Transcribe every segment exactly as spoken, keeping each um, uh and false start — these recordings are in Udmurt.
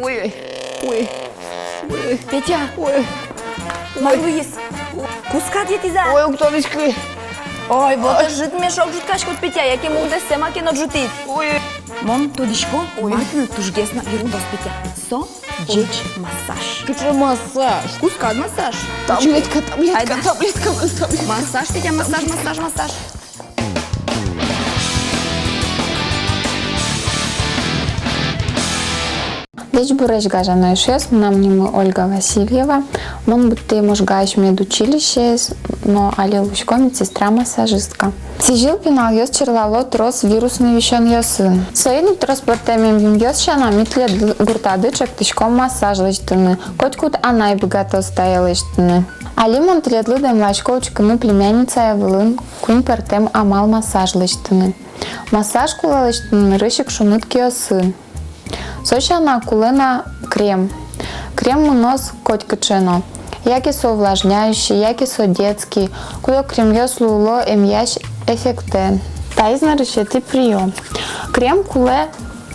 Ой, ой, ой. Петя! Ой. Мар луиз? Кускад йӧтӥз-а? Ой, уг тодӥськы. Ой, вот ӧжыт мешок ӝуткаськод, Петя, яке мукетсэ маке но ӝутӥд? Ой. Мон тодӥсько, ой, мар тыныд тужгес но йырдоз, Петя. Со ӟеч массаж. Кыӵе массаж? Кускад массаж. Таблетка, таблетка, айда, таблетка, таблетка. Массаж, Петя, массаж, массаж, массаж. Ӟечбуресь, гажано эшъёс, мынам нимы Ольга Васильева, мон быдтӥ Можгаысь медучилищеез, но али луисько медсестра-массажистка. Сӥзьыл пиналъёс черлало трос вирусной висёнъёсын. Соин ик трос пӧртэм эмъюмъёс сяна ми тӥледлы гуртады ӵектӥськом массаж лэсьтыны, котькуд анай быгатоз тае лэсьтыны. Али мон тӥледлы дэмласько учкыны племянницае вылын куинь пӧртэм амал массаж лэсьтыны. Массаж кулэ лэсьтыны нырысь ик шуныт киосын. Со сяна кулэ на крем. Крем мыноз котькыӵе но. Яке со увлажняющий, яке со детский. Куд-ог кремъёс луыло эмъясь эффектэн. Таиз нырысетӥ приём. Крем кулэ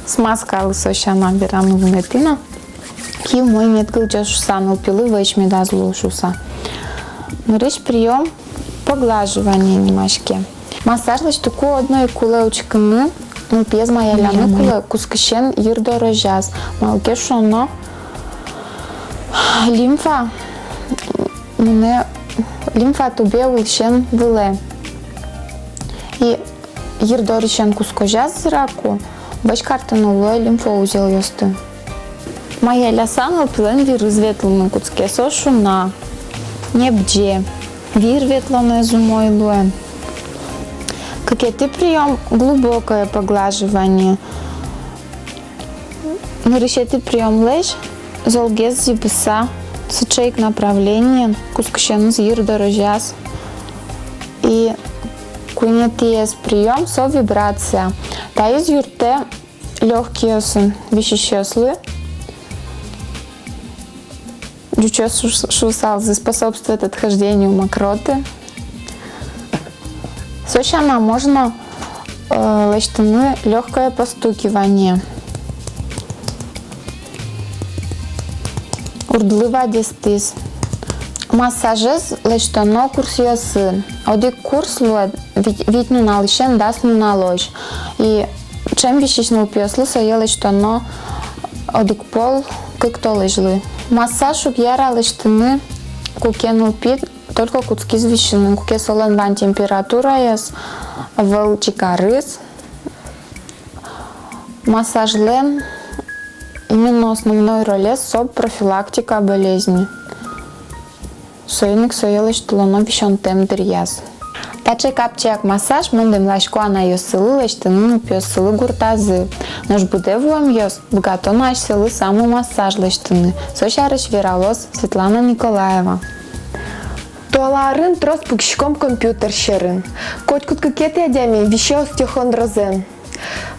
смазкалы, со сяна вераны вунэтӥ но. Ки умой мед гылӟоз шуса, нылпилы вӧсь медаз луы шуса. Нырысь приём поглаживание нимаське. Массаж лэсьтыку одно ик кулэ учкыны, нылпиез маяляны кулэ кускысен йыр дорозяз. Малы ке шуоно, лимфа мынэ, лимфа тубе улысен вылэ. И йыр дорысен кускозяз зыраку, вӧсь картыны луэ лимфоузелъёсты. Маяляса нылпилэн вирыз ветлыны кутске, со шуна, небӟе, вир ветлонэз умой луэ. Кыкетӥ приём — глубокое поглаживание. Нырысетӥ приёмлэсь золгес зӥбыса, сыӵе ик направлениен, кускысеныз йыр дорозяз. И куинетӥез приём — со вибрация. Таиз юрттэ лёгкийёсын висисьёслы. Ӟучъёс шу-, шуысалзы, способствует отхождению мокроты. Со сяна можно, э, лэсьтыны лёгкое постукивание. Урдлы вадестӥз. Массажез лэсьтоно курсъёсын. Одӥг курс луэ вить, вить нуналысен дас нуналозь. И ӵем висись нылпиослы сое лэсьтоно одӥг пол кык толэзьлы. Массаж уг яра лэсьтыны, куке нылпи только кутскиз висьыны, куке солэн вань температураез, ӧвӧл ӟигарыз. Массажлэн именно основной ролез — со профилактика болезни. Соин ик сое лэсьтылоно висёнтэм дыръяз. Таӵе капчияк массаж мон дэмласько анайёссылы лэсьтыны нылпиоссылы гуртазы. Нош быдэ вуэмъёс быгато на асьсэлы самомассаж лэсьтыны. Со сярысь вералоз Светлана Николаева. Туала арын трос пукиськом компьютер сьӧрын. Котькуд кыкетӥ адями висе остеохондрозэн.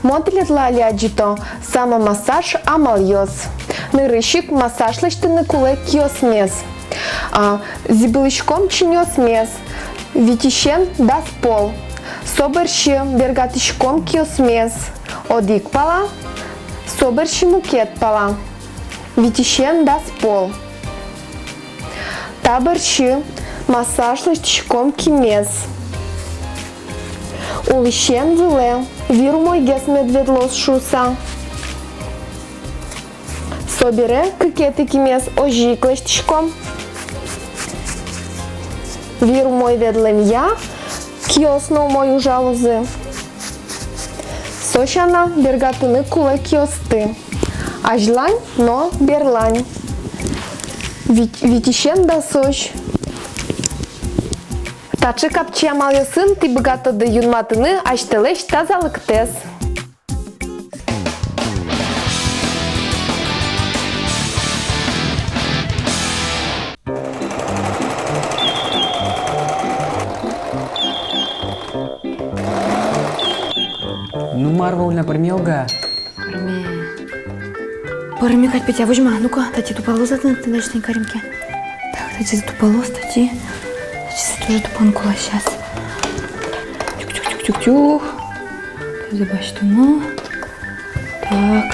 Мон тӥледлы али адӟыто самомассаж амалъёс. Нырысь ик массаж лэсьтыны кулэ киосмес. А, зӥбылӥськом чиньыосмес витисен дас пол. Со бӧрсьы бергатӥськом киосмес одӥг пала, со бӧрсьы мукет пала, витисен дас пол. Та бӧрсьы массаж лэсьтӥськом кимес. Улысен вылэ, вир умойгес мед ветлоз шуыса. Собере кыкетӥ кимес озьы ик лэсьтӥськом. Вир умой ветлэмъя, киос но умой ужалозы. Со сяна бергатыны кулэ киосты азьлань но берлань. Вить-, витисен дасозь. Таӵе капчи амалъёсын тӥ быгатоды юнматыны асьтэлэсь тазалыктэс. Ну, мар, Ваулина, пӧрме уга? Пӧрме. Пӧрме кадь, Петя, возьма, ну-ка, татӥ тупалоз-а тынад, тынад, тынад карем ке. Так, татӥзэ тупалоз, татӥ. Татӥзэ тоже тупаны кулэ сейчас. Тюх-тюх-тюх-тюх-тюх. Тазэ басьтоно. Так.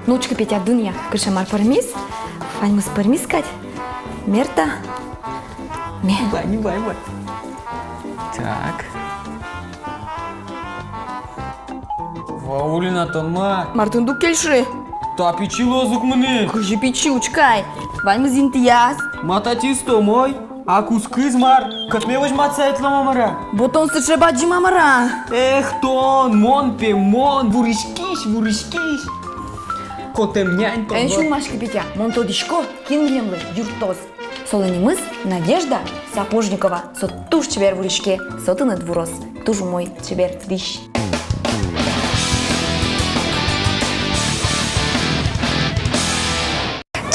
Ну, учкы, Петя, дунъя, кыӵе мар пӧрмиз. Ваньмыз пӧрмиз кадь. Мер та. Ме. Вань, вань, вань. Так. Ваулина, тон ма? Мар тыныд уг кельшы? Та пичи луоз ук мыным. Кызьы пичи, учкы ай. Ваньмыз интыяз. Ма татӥ истомой? А кускыз мар? Кӧтме возьматыса ветлом-а, мар-а? Бо тон сыӵе бадӟым-а, мар-а? Эх, тон, мон пе, мон, вурӥськись, вурӥськись. Котэм нянь тон. Эн сюлмаськы, Петя, мон тодӥсько, кин милемлы юрттоз. Солэн нимыз Надежда Сапожникова. Со туж чебер вурӥське, со тыныд вуроз туж умой, чебер дӥсь.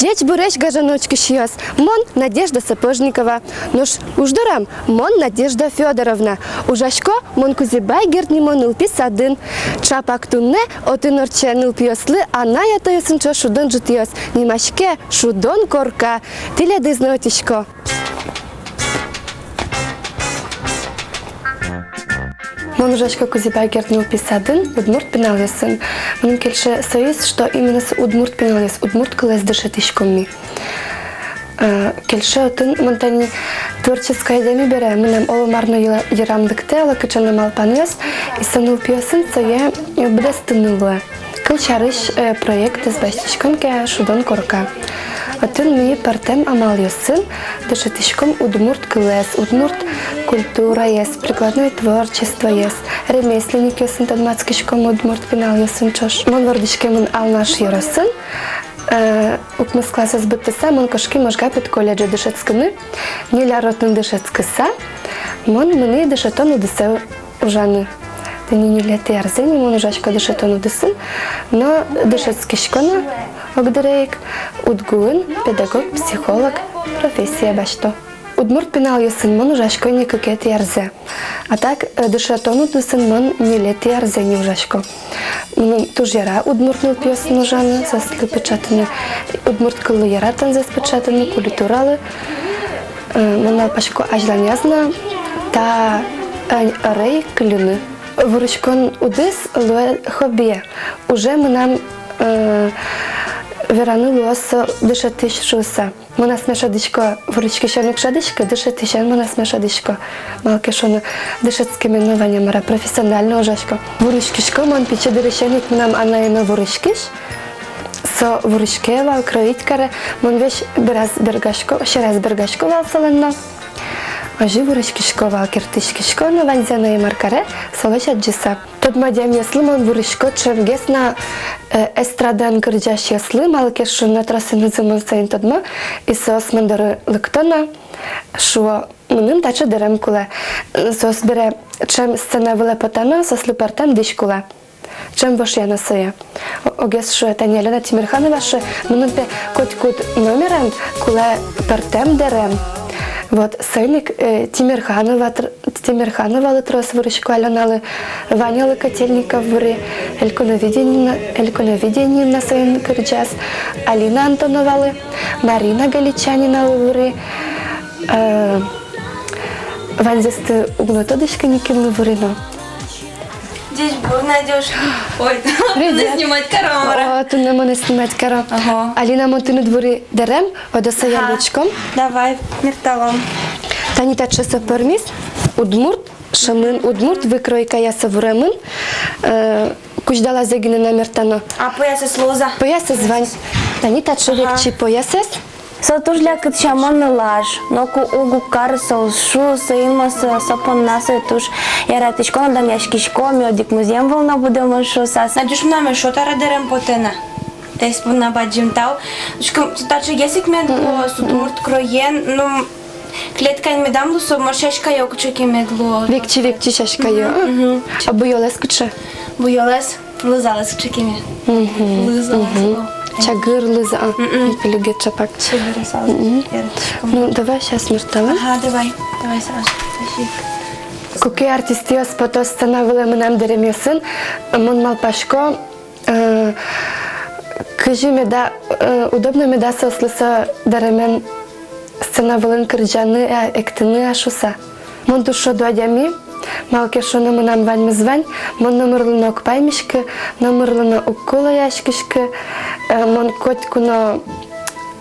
Ӟеч буресь, гажано учкисьёс! Мон Надежда Сапожникова. Нош уж дорам мон Надежда Фёдоровна. Ужасько мон Кузебай Герд нимо нылпи садын. Чапак туннэ отын ортче нылпиослы анай-атайёсын ӵош шудон ӝытъёс. Нимаське «Шудон корка». Тӥледыз но ӧтисько. Мон ужасько Кузебай Герд нылпи садын удмурт пиналъёсын. Мыным кельше соиз, что именно со удмурт пиналъёс удмурт кылэз дышетӥськом ми. Э, кельше отын, мон тани творческой адями бере, мынам оло мар но йыла-, йырам лыктэ, оло кыӵе но малпанъёс, и со нылпиосын сое, э, быдэстыны луэ. Кылсярысь, э, проектэз басьтӥськом ке, «Шудон корка». Отын ми пӧртэм амалъёсын дышетӥськом удмурт кылэз, удмурт культураез, прикладной творчествоез, ремесленникъёсын тодматскиськом удмурт пиналъёсын ӵош. Мон вордӥськемын Алнаш ёросын. Э, укмыс классэз быдтыса, мон кошки Можга педколледжэ дышетскыны. Ньыль ар отын дышетскыса, мон мынӥ дышетон удысэ ужаны. Тани ньылетӥ арзэ ни мон ужасько дышетон удысын, но дышетскисько на огдыре ик, УдГУын педагог-психолог профессия басьто. Удмурт пиналъёсын мон ужасько ни кыкетӥ арзэ. А так, э, дышетон удысын мон ньылетӥ арзэ ни ужасько. Мыным туж яра удмурт нылпиосын ужаны, соослы пыӵатыны удмурт кыллы, яратонзэс пыӵатыны культуралы. Э, мон малпасько азьланяз но та, э, ӧре ик кыльыны. Вурӥськон удыс луэ хоббие. Уже мынам, э, вераны луоз со дышетӥсь шуыса. Мон асме шӧдӥсько, вурӥськисен уг шӧдӥськы, дышетӥсен мон асме шӧдӥсько. Малы ке шуоно, дышетскеме но вань, мар-а, профессионально ужасько. Вурӥськисько мон пичи дырысен ик, мынам анае но вурӥськись. Со вурӥське вал, кроить каре. Мон весь бераз бергасько, сьӧраз бергасько вал солэн но. Озьы вурӥськисько вал, керттӥськисько но ваньзэ но, и мар каре, солэсь адӟыса. Тодмо адямиослы мон вурӥсько ӵемгес на, э, эстрадаын герӟасьёслы, малы ке шуоно, тросэнызы мон соин тодмо, и соос мон доры лыкто но шуо: мыным таӵе дэрем кулэ. Соос бере ӵем сцена вылэ потано, соослы пӧртэм дӥсь кулэ. Чем вошъяно сое. О-, огез шуэ, тани Алёна Тимерханова шуэ, мыным, пе, котькуд номерен кулэ пӧртэм дэрем. Вот, соин ик, э, Тимерханова тр-, Тимерхановалы трос вырӥсько, Алёналы, Ванялы Котельников выри, Элькуновидение-, Элькуновидениын но соин кырӟаз, Алина Антоновалы, Марина Галичаниналы выри, э, ваньзэсты уг но тодӥськы ни, кинлы выри но. Ӟечбур, Надюш. Ой, привет. Туннэ снимать каром, мар-а? О, туннэ монэ снимать каро. Ага. Алина, мон тыныд выри дэрем, ойдо сое луиськом. Давай, мерталом. Тани таӵе со пӧрмиз, удмурт, шӧмын удмурт выкройкаяса вуремын, э, кузьдалазэ гинэ на мертано. А пӧясэз луоз-а? Пӧясэз вань. Тани таӵе векчи пӧясэз. Со туж лякыт сямо нылаш, ноку уг уг кары со, уз шу, соин мо со, со понна сое туж яратӥсько но данъяськисько, ми одӥг музъем вылын но будэмын шуса. Надюш, мынам эшшо табере дэрем потэ на. Таиз понна бадӟым тау. Учкы, со таӵегес ик мед луоз, удмурт кроен, ну, клеткаен медам лу, со, может, сяськаё кыӵе ке мед луоз. Векчи, векчи сяськаё. Мгм. А буёлэз кыӵе? Буёлэз. Лызалэз кыӵе ке мед. Мгм. Лызалэз. Мгм. О. Чагыр лыза, а. Мгм. Пилиге чапак. Чагыр лызалэз. Мгм. Яратӥсько. Ну, давай сейчас мерталом. Ага, давай. Давай сразу. Спасибо. Куке артистъёс пото сцена вылэ мынам дэремъёсын, мон малпасько, э, кызьы меда, э, удобно меда соослы со дэремен сцена вылын кырӟаны-а, эктыны-а шуса. Мон туж шӧдо адями, малы ке шуоно, мынам ваньмыз вань, мон номырлы но уг паймиськы, номырлы но уг кулэяськиськы, э, мон котьку но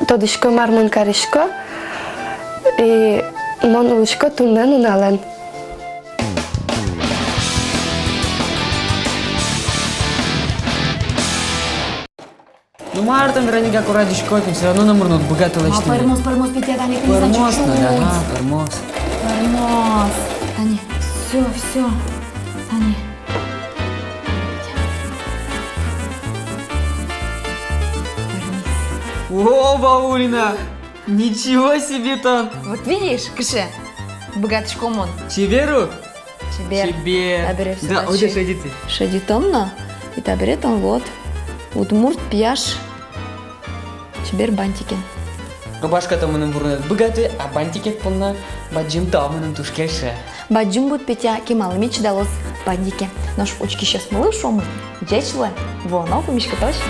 тодӥсько, мар мон карисько, и мон улӥсько туннэ нуналэн. Ну, мар тон, Вероника, курадӟиськод, всё равно номыр но уд быгаты лэсьтыны. А, пӧрмоз, пӧрмоз, Петя, тани, тани, пӧрмоз, чуть-чуть. Ну да, ага, пӧрмоз. Пӧрмоз. Тани, всё, всё. Тани. О, Баулина! Ничего себе тон! Вот видишь, кыӵе быгатӥсько мон. Чебер ук? Чебер. Чебер. Табере всё. Да, дальше. Ойдо шедьтӥды. Шедьтом но, и табере тон вот удмурт пияш чебер бантикен. Рубашка тон мыным вурыны уд быгаты, а бантикед понна бадӟым тау мыным туж кельше. Бадӟым буд, Петя, кемалы мед чидалоз бантике. Нош учкисьёсмылы шуомы: ӟеч луэ, вуоно пумиськытозь.